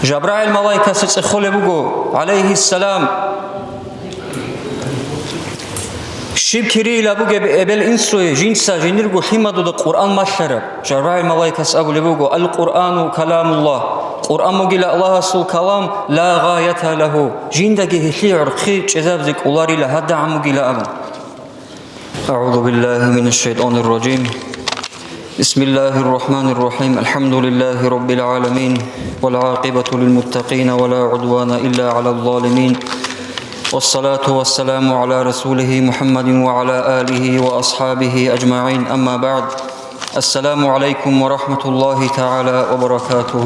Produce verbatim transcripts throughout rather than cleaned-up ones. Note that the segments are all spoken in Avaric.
Жабраил малайкасе цӀехолеб буго, гӀалайгьиссалам, щиб кирийила бугеб эбел-инсуе жинца жиндирго лъимадуда Къуръан малъараб. Жабраил малайкас абулеб буго: «Ал-Къуръану каламуллагь», Къуръан бугила Аллагьасул калам, «ла гъаята лагьу», жиндаги гьелъие гӀурхъи чӀезабизе кӀоларила, гьадагӀан бугила абун. أعوذ بالله من الشيطان الرجيم. بسم الله الرحمن الرحيم. الحمد لله رب العالمين. والعاقبة للمتقين ولا عدوان إلا على الظالمين. والصلاة والسلام على رسوله محمد وعلى آله وأصحابه أجمعين. أما بعد. السلام عليكم ورحمة الله تعالى وبركاته.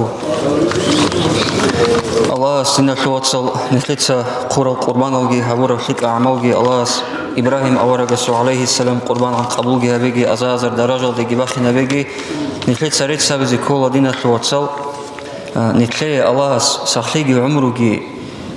Аллагьас, диналъул вацал, нилъеца хъурал къурбаналги гьабураб лъикӀа гӀамалги Аллагьас Ибрагьим аварагасул, гӀалайгьиссалам, къурбан къабулги гьабеги, аза-азар даражалдеги бахинабеги. Нилъеца рецц гьабизе ккола, диналъул вацал, а, нилъее Аллагьас сахлъиги гӀумруги,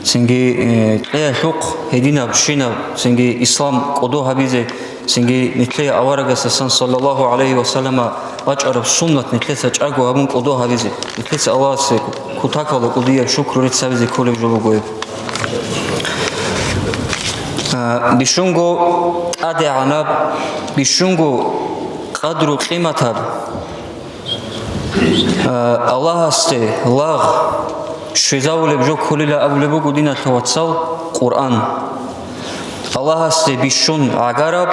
цинги, э, кьеялъухъ гьединаб щинаб, цинги ислам кӀодо гьабизе, цинги нилъее аварагасдасан, саллаллагьу гӀалайгьи ва саллама, бачӀараб суннат нилъеца чӀаго гьабун кӀодо гьабизе, нилъеца Аллагьасе кутакалда кӀудияб шукру рецц гьабизе кколеб жо буго гьеб. А, бищунго тӀадегӀанаб, бищунго къадру-къиматаб, а, Аллагьасде лагъ щвезавулеб жо кколила абулеб буго, диналъул вацал, Къуръан. Аллагьасде бищун гӀагараб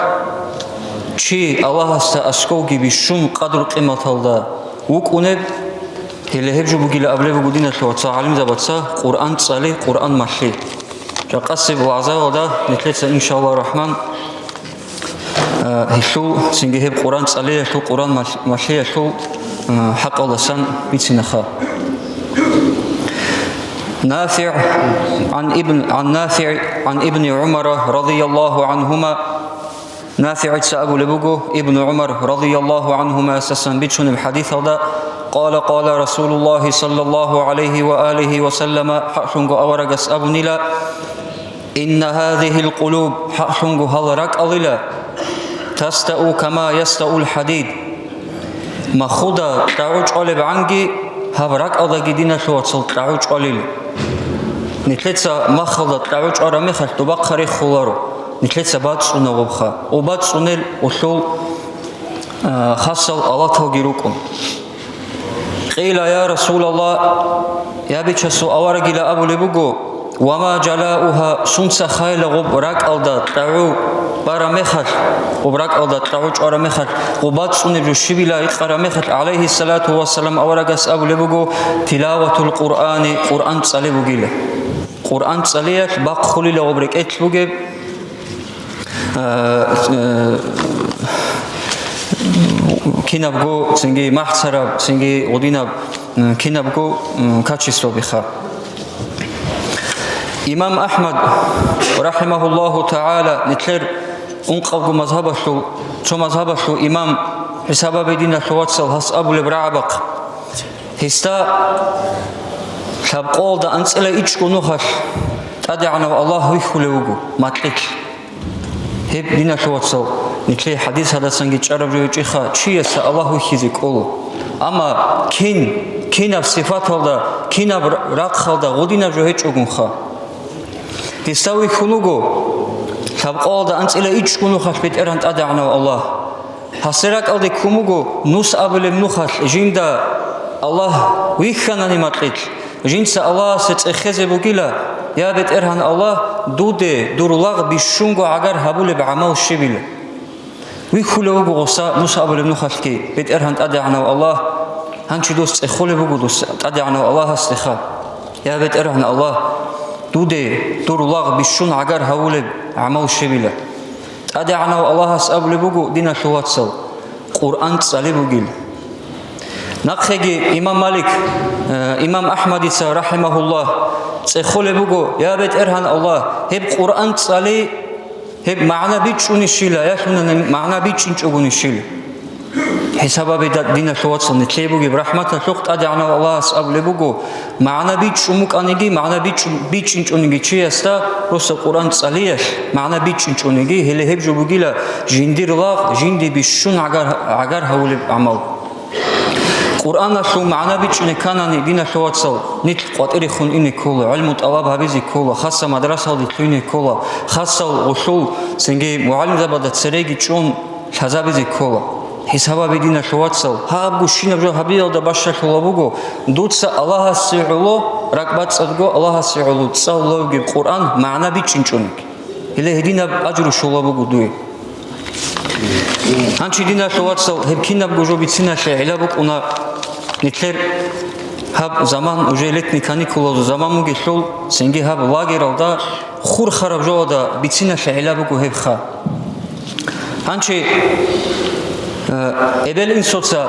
чи Аллагьасда аскӀовги бищун къадру-къиматалда вукӀунеб, гьеле гьеб жо бугила абулеб буго, диналъул вацал, гӀалимзабаца: Къуръан цӀали, Къуръан малъи. Жакъасеб вагӀзаялда нилъеца, иншаллагьу рахман, а, гьелъул, цинги гьеб Къуръан цӀалиялъул, Къуръан малъ-, малъиялъул, а, хӀакъалдасан бицинаха. НафигӀ, гӀан ибн, гӀан НафигӀ, гӀан ибни ГӀумара, радияллагьу гӀангьума, НафигӀица абулеб буго, Ибну ГӀумар, радияллагьу гӀангьумаясдасан бицунеб хӀадисалда: «Къала, къала Расулуллагьи, саллаллагьу гӀалайгьи ва алигьи ва саллама», хӀакълъунго аварагас абунила: «Инна гьазигьил къулуб», хӀакълъунго гьал ракӀалила, «тасдау кама ясдаул хӀадид», махуда кьагӀу чӀвалебгӀанги, гьаб ракӀалдаги, диналъул вацал, кьагӀу чӀвалил. Нилъеца махалда кьагӀу чӀвараб мехалъ добахъа рехуларо, нилъеца бацӀцӀуна гъобха, о бацӀцӀунел улъул, а, хасал алаталги рукӀун. Къила: «Я Расулаллагь, я Бичасул аварагила», абулеб буго, «ва ма жалаугьа», сунца хайла гъоб ракӀалда кьагӀу бараб мехалъ, гъоб ракӀалда кьагӀу чӀвараб мехалъ, гъоб бацӀцӀунеб жо щибила гьикъараб мехалъ, гӀалайгьиссалату вассалам, аварагас абулеб буго: «Тилаватул Къуръани», Къуръан цӀалеб бугила. Къуръан цӀалиялъ бахъулила гъоб рекӀелъ бугеб, а, а, кинабго цинги махӀцараб, цинги гъудинаб, м, кинабго, м, качествобиха. Имам Ахмад, рахӀимагьуллагьу тагӀала, нилъер ункъабго мазгьабалъул, цо мазгьабалъул имам хӀисабабе, диналъул вацал, гьас абулеб рагӀабахъ. Гьесда лъабкъоялда анцӀила ичӀго нухалъ ТӀадегӀанав Аллагь вихьулев вуго макьилъ. Гьеб, диналъул вацал, нилъее хӀадис гьадасанги чӀараб жо гьечӀеха, чиясда Аллагь вихьизе кӀола. Амма кин, кинаб сипаталда, кинаб рахъалда гъудинаб жо гьечӀогунха. Гьесда вихьун вуго лъабкъоялда анцӀила ичӀго нухалъ БетӀергьан ТӀадегӀанав Аллагь. Гьасда ракӀалде ккун буго нус абулеб нухалъ жинда Аллагь вихьанани макьилъ, жинца Аллагьасе цӀехезе бугила: «Я БетӀергьан Аллагь, дуде дур лагъ бищунго гӀагар гьабулеб гӀамал щибила?» Вихьулев вуго гъоса нус абулеб нухалъги БетӀергьан ТӀадегӀанав Аллагь. Гьанчи дос цӀехолеб буго дос ТӀадегӀанав Аллагьасдеха: «Я БетӀергьан Аллагь, дуде дур лагъ бищун гӀагар гьавулеб гӀамал щибила?» ТӀадегӀанав Аллагьас абулеб буго, диналъул вацал, Къуръан цӀалеб бугил. Нахъеги имам Малик, э, имам Ахмадица, рахӀимагьуллагь, цӀехолеб буго: «Я БетӀергьан Аллагь, гьеб Къуръан цӀали, гьеб магӀна бичӀчӀунищила, ялъуна магӀна бичӀчӀинчӀогунищила?» ХӀисабаби да-, диналъул вацал, нилъее бугеб рахӀматалъухъ ТӀадегӀанав Аллагьас абулеб буго: «МагӀна бичӀчӀун букӀаниги, магӀна бичӀчӀун-, бичӀчӀинчӀониги чиясда, просто Къуръан цӀалиялъ магӀна бичӀчӀинчӀониги, гьеле гьеб жо бугила жиндир лагъ жинде бищун гӀагар, гӀагар гьавулеб гӀамал». Къуръаналъул магӀна бичӀчӀине кканани, диналъул вацал, нилъ къватӀирехун ине ккола, гӀилму тӀалаб гьабизе ккола, хасса мадрасалде лъугьине ккола, хасал гъулъул цинги мугӀалимзабазда цереги чӀун лъазабизе ккола. ХӀисабаби, диналъул вацал, гьаб гущинаб жо гьабиялда бащалъула буго, дуца Аллагьасе гӀоло, ракӀбацӀцӀадго Аллагьасе гӀоло цӀалулев вугеб Къуръан магӀна бичӀчӀинчӀониги. Гьеле гьединаб ажру щола буго дуе. Гьанчи, диналъул вацал, гьеб кинабго жо бициналъе гӀилла букӀуна нилъер гьаб заман, уже летний каникулазул заман бугелъул, цинги гьаб лагералда хурхараб жоялда бициналъе гӀилла буго гьебха. Гьанчи, э, эбел-инсуца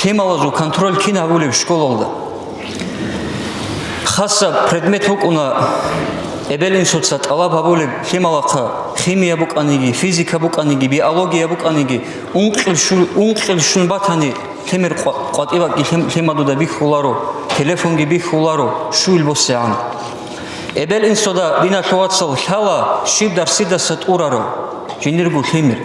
лъималазул контроль кин гьабулеб школалда? Хасаб предмет букӀуна эбел-инсуца тӀалаб гьабулеб лъималахъа, химия букӀаниги, физика букӀаниги, биология букӀаниги, ункъил щу-, ункъил щун батани, лъимер къва-, къватӀибакӀги лъим-, лъимадуда бихьуларо, телефонги бихьуларо, щуил босегӀан. Эбел-инсуда, диналъул вацал, лъала щиб дарсидаса тӀураро жиндирго лъимер.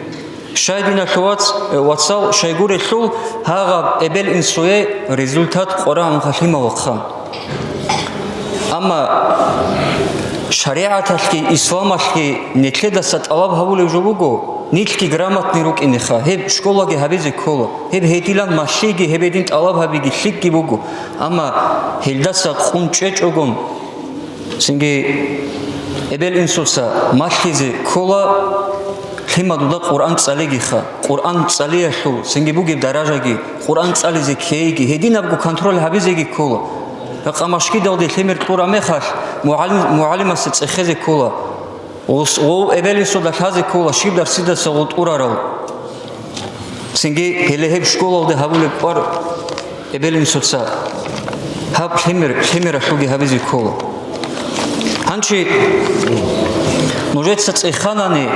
Щай, диналъул вац-, вацал, щайгурелъул гьагъаб эбел-инсуе результат къварагӀунха лъималахъа. Амма шаригӀаталъги исламалъги нилъедаса тӀалаб гьабулеб жо буго, нилъги грамотный рукӀинеха, гьеб школаги гьабизе ккола, гьеб гьедилан малъиги гьеб гьедин тӀалаб гьабиги лъикӀги буго, амма гьелдаса къун чӀечӀогон, цинги эбел-инсуца малъизе ккола лъимадуда Къуръан цӀалигиха, Къуръан цӀалиялъул цинги бугеб даражаги, Къуръан цӀализе ккейги, гьединабго контроль гьабизеги ккола. Ракъа машгидалде лъимер тӀура мехалъ, мугӀалим-, мугӀалимасе цӀехезе ккола. Гъос-, гъов эбел-инсуда лъазе ккола, щиб дарсидаса гъол тӀурарал. Цинги гьеле гьеб школалде гьабулеб кӀвар эбел-инсуца гьаб лъимер-, лъимералъулги гьабизе ккола. Гьанчи нужеца цӀеханани,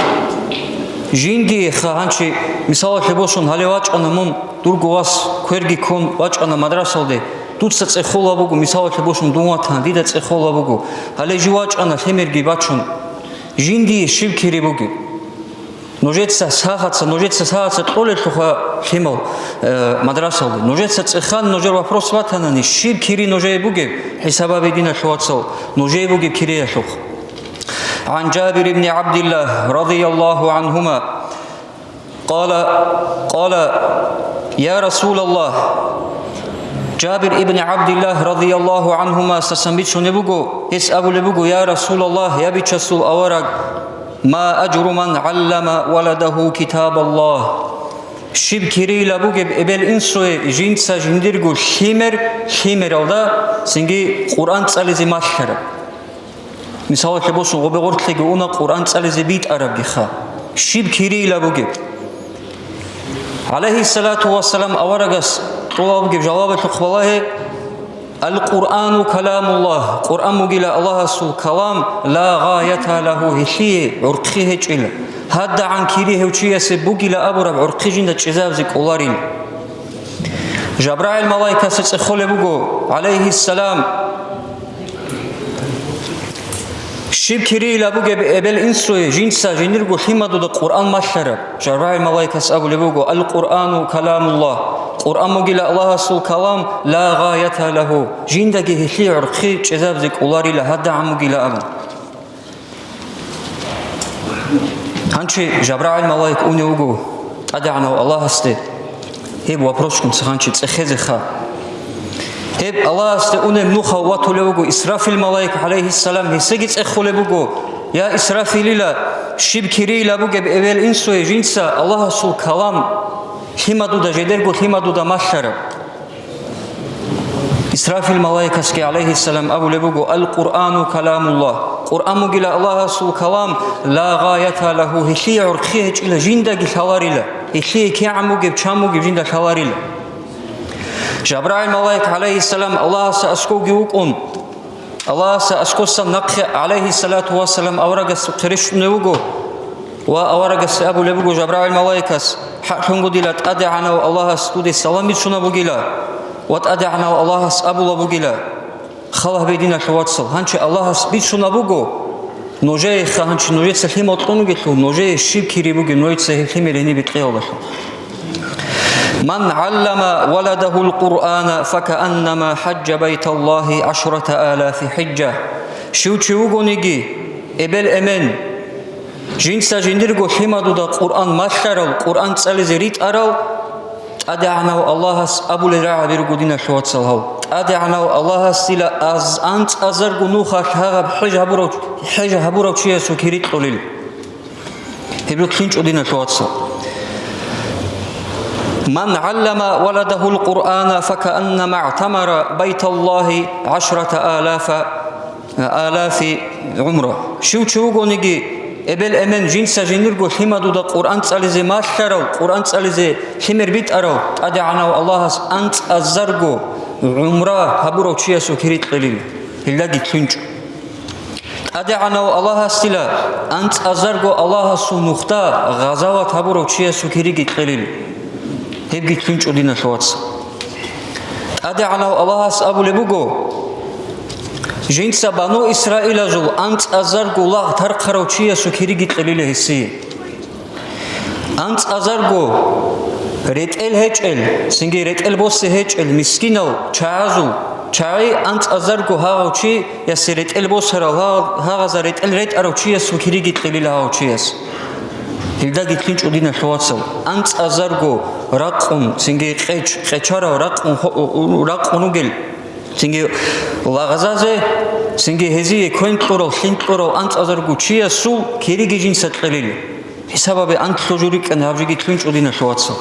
жиндиеха, гьанчи, мисалалъе босун, гьале вачӀана мун, дурго вас кверги ккун вачӀана мадрасалде, дуца цӀехола буго, мисалалъе босун, дун ватана, дида цӀехола буго, гьале жив вачӀана лъимерги бачун. Жиндие щиб кири бугеб? Нужеца сагъаца, нужеца сагъаца кьолелъулха лъимал, э, мадрасалде. Нужеца цӀехан, нужер вопрос ватанани, щиб кири нужее бугеб, хӀисабаби, диналъул вацал, нужее бугеб кириялъухъ. عن جابر بن عبد الله رضي الله عنهما قال، قال: يا رسول الله. Жабир ибн ГӀабдиллагь радияллагьу гӀанхумасасан бицунеб буго, гьес абулеб буго: «Я Расулаллагь, я Бичасул авараг, ما أجر من علم ولده كتاب الله». Щиб кирийила бугеб эбел-инсуе жинца жиндирго лъимер, лъимералда цинги Къуръан цӀализе малъараб? Мисалалъе босун, гъобе гъортлъиги уна Къуръан цӀализе битӀарабгиха. Щиб кирийила бугеб? ГӀалайгьиссалату вассалам аварагас кьола бугеб жавабалъухъ балагье: «Ал-Къуръану каламуллагь», Къуръан бугила Аллагьасул калам, «ла гъаята лагьу», гьелъие гӀурхъи гьечӀила. ГьадагӀан кири гьев чиясе бугила абураб гӀурхъи жинда чӀезабизе кӀоларил. ЖабрагӀил малаикасе цӀехолеб буго, гӀалайгьиссалам, щиб кирийила бугеб эбел-инсуе жинца жиндирго лъимадуда Къуръан малъараб? ЖабрагӀил малаикас абулеб буго: «Ал-Къуръану каламуллагь», Къуръан бугила Аллагьасул калам, «ла гъаята лагьу», жиндаги гьелъие гӀурхъи чӀезабизе кӀоларила гьадагӀан бугила абун. Гьанчи ЖабрагӀил малаик унев вуго ТӀадегӀанав Аллагьасде гьеб вопросгун цо гьанчи цӀехезеха. Гьеб Аллагьасде унеб нухав ватулев вуго Исрафил малаик, гӀалайгьиссалам, гьесеги цӀехолеб буго: «Я Исрафилила, щиб кирийила бугеб эбел-инсуе жинца Аллагьасул калам лъимадуда, жидерго лъимадуда малъараб?» Исрафил малаикасги, гӀалайгьиссалам, абулеб буго: «Ал-Къуръану каламуллагь», Къуръан бугила Аллагьасул калам, «ла гъаята лагьу», гьелъие гӀурхъи гьечӀила, жиндаги лъаларила, гьелъие кигӀан бугеб, чан бугеб жинда лъаларила. ЖабрагӀил малаик, гӀалайгьиссалам, Аллагьасда аскӀовги вукӀун, Аллагьасда аскӀосан нахъе, гӀалайгьиссалату вассалам, аварагасухъе рещтӀунев вуго ва аварагасе абулеб буго ЖабрагӀил малаикас: «ХӀакълъунго дила ТӀадегӀанав Аллагьас дуде салам бицунаб бугила ва ТӀадегӀанав Аллагьас абулаб бугила: Хал гьабе, диналъул вацал, гьанчи Аллагьас бицунаб буго нужееха, гьанчи нужеца лъимал кьун вугелъул, нужее щиб кири бугеб, нужеца гьеб лъимер гьениб бетӀеялдалъун». «Ман гӀаллама валадагьул Къуръана, факааннама хӀаджжа байталлагьи гӀашрата алафи хӀижжа». Щив чи вугониги, эбел-эмен, жинца жиндирго лъимадуда Къуръан малъарал, Къуръан цӀализе ритӀарал, ТӀадегӀанав Аллагьас абулел рагӀаби руго, диналъул вацал, гьав. ТӀадегӀанав Аллагьас дила аз анцӀазарго нухалъ гьагъаб хӀеж гьабурав, хӀеж гьабурав чиясул кири кьолел. Гьеб рукълъинчӀо, диналъул вацал. «Ман гӀаллама валадагьул Къуръана, факааннама гӀтамара байталлагьи гӀашрата алафа, алафи гӀумра». Щив чи вугониги, эбел-эмен, жинца жиндирго лъимадуда Къуръан цӀализе малъарал, Къуръан цӀализе лъимер битӀарав, ТӀадегӀанав Аллагьас анцӀазарго гӀумра гьабурав чиясул кири кьелил. Гьелдаги кьинчӀо. ТӀадегӀанав Аллагьасила анцӀазарго Аллагьасул нухда гъазават гьабурав чиясул кириги кьелил, гьебги кьинчӀо, диналъул вацал. ТӀадегӀанав Аллагьас абулеб буго, жинца бану Исраилазул анцӀазарго лагъ тархъарав чиясул кириги кьелила гьесие. АнцӀазарго ретӀел гьечӀел, цинги ретӀел босе гьечӀел мискинал чагӀазул чагӀи анцӀазарго гьагъав чиясе ретӀел босарал, гьагъ-, гьагъаза ретӀел ретӀарав чиясул кириги кьелила гьагъав чияс. Гьелдаги кьинчӀо, диналъул вацал, анцӀазарго ракъун, цинги къеч-, къечарав ракъун хо-, ракъун ругел, цинги лагъзазе, цинги гьезие квен кьурав, лъим кьурав анцӀазарго чиясул кириги жинца кьелила. Гьисабаби анлъго жо рикӀкӀана гьаб жеги кьунчӀо, диналъул вацал.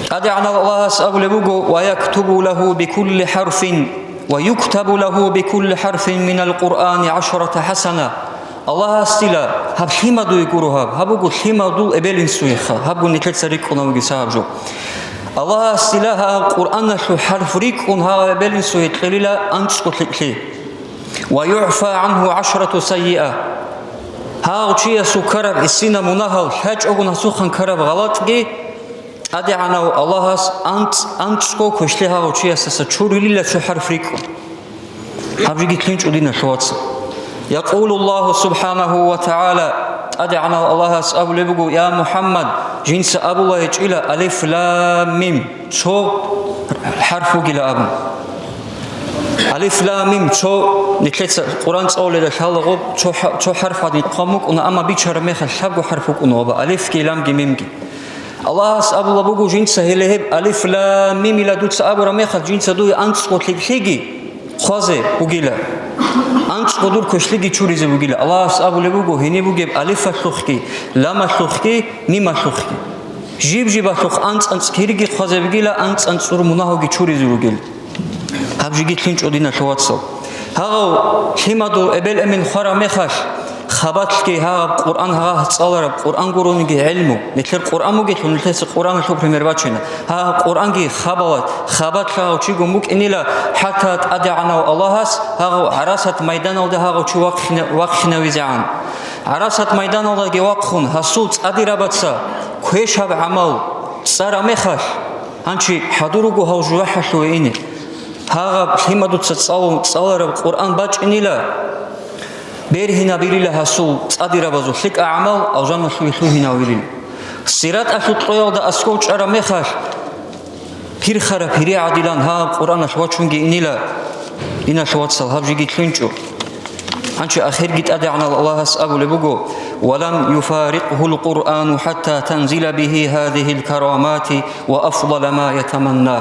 ТӀадегӀанав Аллагьас абулеб буго: «Ва яктубу лагьу бикулли хӀарфин, ва юктабу лагьу бикулли хӀарфин минал Къуръани гӀашарата хӀасана». Аллагьасила гьаб лъимадуе гуро гьаб, гьаб буго лъимадул эбел-инсуеха, гьабгун нилъеца рикӀкӀуна вугес гьаб жо. Аллагьасила гьаб Къуръаналъул хӀарф рикӀкӀун гьаб эбел-инсуе кьелила анцӀго лъикӀлъи. «Ва югӀфа гӀангьу гӀашарату саййиа». Гьав чиясул ккараб гӀисина мунагьал, лъачӀогун гьасухъан ккараб гъалатӀги ТӀадегӀанав Аллагьас анцӀ-, анцӀго квешлъи гьав чиясаса чурилила цо хӀарф рикӀкӀун. Гьаб жеги лъинчӀо, диналъул вацал. Якъулу Аллагьу субхӀанагьу ва тагӀала, ТӀадегӀанав Аллагьас абулеб буго: «Я МухӀаммад, жинца абула гьечӀила алиф-лам-мим, цо хӀарф вугила», – абун. Алиф-лам-мим, цо, нилъеца Къуръан цӀалуледа лъалаго, цо хӀа-, цо хӀарф гьадин хъван букӀуна, амма бичараб мехалъ лъабго хӀарф букӀуна, ва алифги, ламги, мимги. Аллагьас абула буго жинца гьеле гьеб алиф-лам-мимила дуца абураб мехалъ, жинца дуе анцӀго лъикӀлъиги хъвазе бугила, анцӀго дур квешлъиги чуризе бугила. Аллагьас абулеб буго: «Гьениб бугеб алифалъухъги, ламалъухъги, мималъухъги». Жиб-жибалъухъ анцӀ-анцӀ кириги хъвазе бугила, анцӀ-анцӀ цӀур мунагьуги чуризе ругел. Гьаб жеги лъинчӀо, диналъул вацал. Гьагъав лъимадул эбел-эмен хвараб мехалъ, хабалъги гьагъаб Къуръан гьагъа цӀалараб, Къуръан гурониги гӀелму, нилъер Къуръан бугелъул, нилъеца Къуръаналъул пример бачина. Гьагъаб Къуръанги хабалат, хабалъ гьагъав чигун букӀинила, хӀатта ТӀадегӀанав Аллагьас гьагъав гӀарасат майданалда гьагъав чи вахъина-, вахъинавизегӀан. ГӀарасат майданалдаги вахъун, гьасул цӀадирабаца квешаб гӀамал цӀараб мехалъ, гьанчи хӀадур руго гьав жужахӀалъуве ине. Гьагъаб лъимадуца цӀалун цӀалараб Къуръан бачӀинила, бергьинабилила гьасул цӀадирабазул лъикӀа гӀамал алжаналъуве лъугьинавилин. СиратӀалъул кьоялда аскӀов чӀараб мехалъ, пирхараб пири гӀадилан гьаб Къуръаналъ вачунги инила, диналъул вацал, гьаб жеги лъунчӀо. Гьанчи ахирги ТӀадегӀанав Аллагьас абулеб буго: «Ва лам юфарикъгьул Къуръану хӀатта танзила бигьи гьазигьил карамати ва афдала ма ятаманна».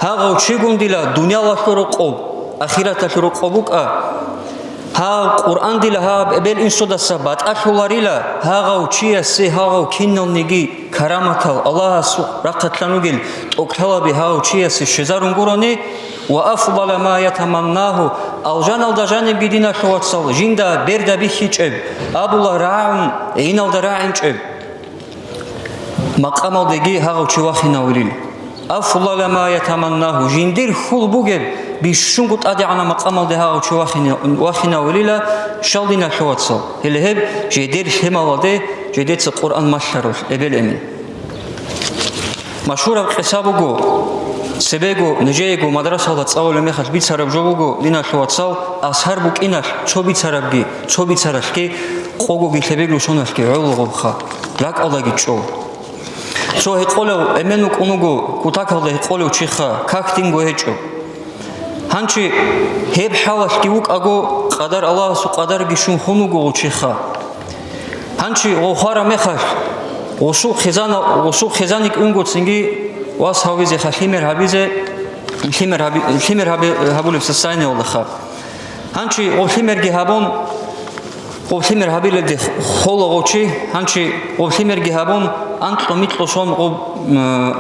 Гьагъав чигун дила дуниялалъул рокъоб, ахираталъул рокъоб букӀа. Гьаб Къуръан дила гьаб эбел-инсудаса батӀалъуларила, гьагъав чиясе гьагъав киналниги караматал Аллагьасул рахъалъан ругел тӀокӀлъалаби гьагъав чиясе щвезарун гурони, ва афдала ма ятаманнагьу, алжаналда жанибги, диналъул вацал, жинда берда бихьичӀеб, абула рагӀун, гӀиналда рагӀинчӀеб. Макъамалдеги гьагъав чи вахинавилил. Афдала ма ятаманнагьу, жиндир хьул бугеб бищунго тӀадегӀанаб макъамалде гьагъав чи вахина-, вахинавилила, щал, диналъул вацал. Гьеле гьеб жедер лъималалде жедеца Къуръан малъарал эбел-эмен. Машгьураб къиса буго, цебего, нижеего мадрасалда цӀалулеб мехалъ бицараб жо буго, диналъул вацал, асар букӀиналъ цо бицарабги, цо бицаралъги, къогоги лъебеглъун соналъги гӀоло гъобха, ракӀалдаги чӀо. Цо гьекъолев эмен вукӀун вуго, кутакалда гьекъолев чиха, как динго гьечӀо. Гьанчи гьеб хӀалалъги вукӀаго, къадар Аллагьасул къадарги щун хун вуго гъов чиха. Гьанчи гъов хвараб мехалъ, гъосул хъизана-, гъосул хъизаниги унго цинги вас гьавизеха лъимер гьабизе, лъимер гьаби-, лъимер гьаби-, гьабулеб состояниялдаха. Гьанчи гъов лъимерги гьабун, гъов лъимер гьабилебде хола гъов чи, гьанчи гъов лъимерги гьабун, анкьа-микьа сон гъов, м,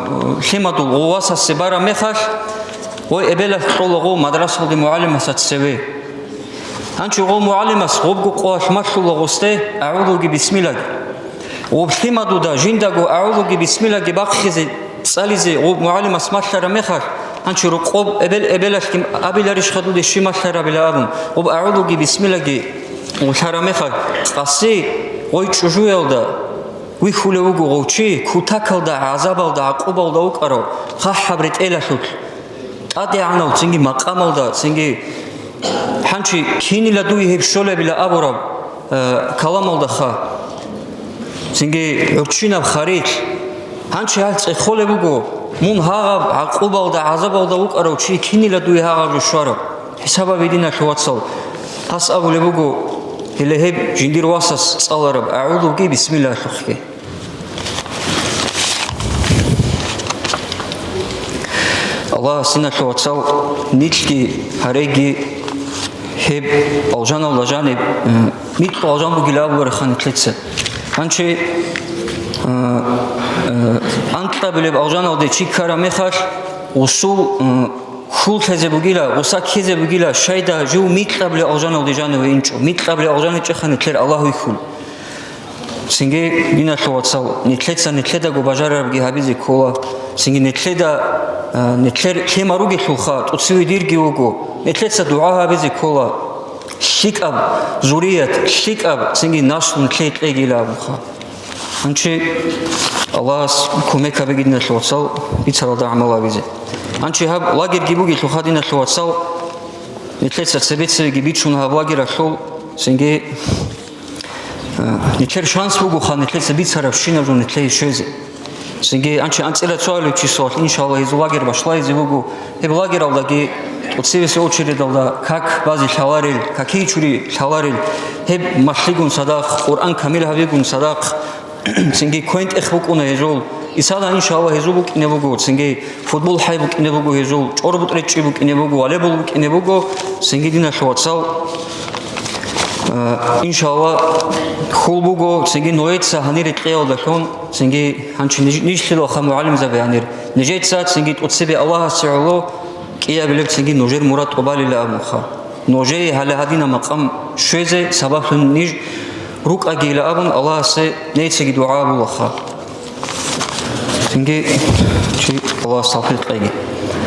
лъимадул гъов васасе бараб мехалъ, гъой эбелалъ кьола гъов мадрасалде мугӀалимасда цеве. Гьанчи гъов мугӀалимас гъобго къоялъ малъула гъосде агӀузуги бисмиллаги. Гъоб лъимадуда жиндаго агӀузуги бисмиллаги бахъизе, цӀализе гъоб мугӀалимас малъараб мехалъ, гьанчи рокъоб эбел-эбелалъги абиларищха дуде щиб малъарабила абун, гъоб агӀузуги бисмиллаги гъулъараб мехалъ, къаси гъой чӀужуялда вихьулев вуго гъов чи, кутакалда гӀазабалда, гӀакъубалда вукӀарав хъахӀаб ретӀелалъулъ. ТӀадегӀанав цинги макъамалда, цинги гьанчи кинила дуе гьеб щолебила абураб, э, каламалдаха, цинги гӀурччинаб харилъ. Гьанчи гьал цӀехолеб буго, мун гьагъаб гӀакъубалда, гӀазабалда вукӀарав чи кинила дуе гьагъаб жо щвараб? ХӀисабаби, диналъул вацал, гьас абулеб буго, гьеле гьеб жиндир васас цӀалараб агӀузуги бисмиллагьалъухъги. Аллагьас, диналъул вацал, нилъги гьареги гьеб алжаналда жаниб, э, микьго алжан бугилан абулареха нилъеца. Гьанчи, э, э, анкьабилеб алжаналде чи ккараб мехалъ, гъусул, э, хьул лъезе бугила, гъуса ккезе бугила, щайда жив микьабилеб алжаналде жаниве инчӀо, микьабилеб алжан гьечӀеха нилъер Аллагь вихьул. Цинги, диналъул вацал, нилъеца нилъедаго бажарарабги гьабизе ккола. Цинги нилъеда, а, нилъер лъимал ругелъулха, тӀоцеве дирги вуго. Нилъеца дугӀа гьабизе ккола. ЛъикӀаб зурият, лъикӀаб цинги наслу нилъее кьегила абунха. Гьанчи Аллагьас кумек гьабеги, диналъул вацал, бицаралда гӀамал гьабизе. Гьанчи гьаб лагерьги бугелъулха, диналъул вацал, нилъеца цебе-цебеги бичун гьаб лагералъул, цинги Э, нилъер шанс бугоха, нилъеца бицарабщинаб жо нилъее щвезе. Цинги анчи анцӀила цоалев числоялъ, иншаллагь, гьезул лагерь башлагьизе буго. Гьеб лагералдаги тӀоцевесеб очередалда как базе лъаларел, какие чури лъаларел, гьеб малъигун цадахъ, Къуръан камил гьабигун цадахъ, цинги квен-тӀех букӀуна гьезул. Исала, иншаллагь, гьезул букӀине буго, цинги футбол хӀай букӀине буго гьезул, чӀорбутӀречӀчӀи букӀине буго, волейбол букӀине буго, цинги, диналъул вацал, э, иншаллагь, хьул буго, цинги нойица гьанире кьеялдалъун, цинги гьанчи ниж-, нижлъилалха мугӀалимзаби гьанир. Нижеца цинги тӀоцебе Аллагьасе гӀоло кӀиабилеб цинги нужер мурад тӀубалила абунха. Нужее гьале гьадинаб макъам щвезе сабаблъун ниж рукӀагила абун, Аллагьасе нецаги дугӀа абулаха. Цинги чи Аллагьас тавфикъ кьеги.